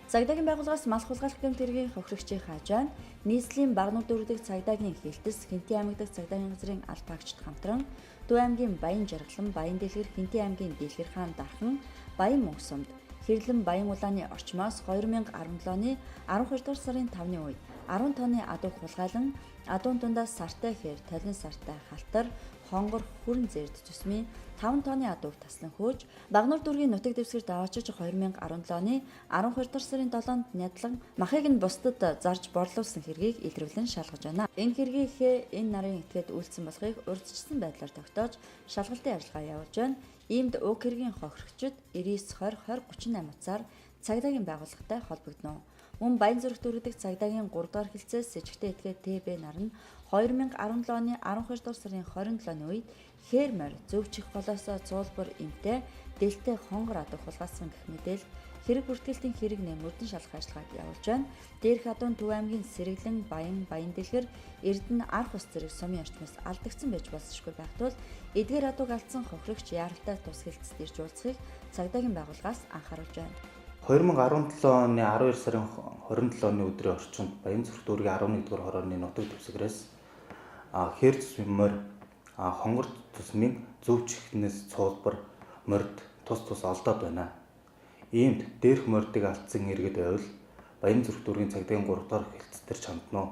Цагдаагийн байгууллагаас мал хулгайлах гэмт хэргийн хохирогчийн хажаан нийслэлийн Багануур дүүрэг дэх цагдаагийн Хилтэс, Хэнтий аймаг дахь цагдаагийн газрын албаагчид хамтран Төв аймгийн Баян Жаргалан, Баян Дэлгэр, Хэнтий аймгийн Дэлгэр хаан Дархан, Баян Мөнх сумд Хэрлэн Баян улааны орчмоос 2017 оны 12 дугаар сарын 5-ны үед 10 тонны адууг хулгайлан адуун дундаас сартай хээр, толин сартай халтар, хонгор, хүрэн зэрд зүсмийн 5 тонны адууг таслан хөөж Багануур дүүргийн нутаг дэвсгэрт аваачиж 2017 оны 12 дугаар сарын 7-нд нядлан махыг нь бусдад зарж борлуулсан хэргийг илрүүлэн шалгаж байна. Энэ хэргийнхээ энэ нарын этгээд үйлдсэн болохыг урьдчилсан байдлаар тогтоож шалгалтын ажиллагаа явуулж байна. Иймд уг хэргийн хохирогчид 99 20 20 38 утсаар цагдаагийн байгууллагатай холбогдоно. Мөн Баянзүрх дүүрэг дэх цагдаагийн 3 дугаар хэлцээс сэжигтэй этгээд ТБ нар нь 2017 оны 12 дугаар сарын 27-ны үед хээр морь зөвчих голоосоо цуулбар эмтэй дэлтэй хонгор адуу хулгайлсан гэх мэдээлэл хэрэг бүртгэлтийн хэрэг нэм мөрдөн шалгах ажиллагааг явуулж байна. Дээрх адуун Төв аймгийн Сэргэлэн, Баян, Баян-Дэлгэр, Эрдэнэ, Арх ус зэрэг сумын орчмоос алдагдсан байж болзошгүй байх тул эдгээр адууг алдсан хохирогч яаралтай тус хэлцэд ирж уулзахыг цагдаагийн байгууллагаас анхааруулж байна. 2017 оны 12 сарын 27-ны өдрийн орчинд Баянзүрх дүүргийн 11 дугаар хорооны нутаг дэвсгэрээс хээр зүсмийн морь, хонгор зүсмийн зөв чихнээс цуулбар морьд тус тус олдоод байна. Иймд дээрх морьдыг алдсан иргэд байвал Баянзүрх дүүргийн цагдаагийн 3 дугаар хэлцэл дээр чандана уу.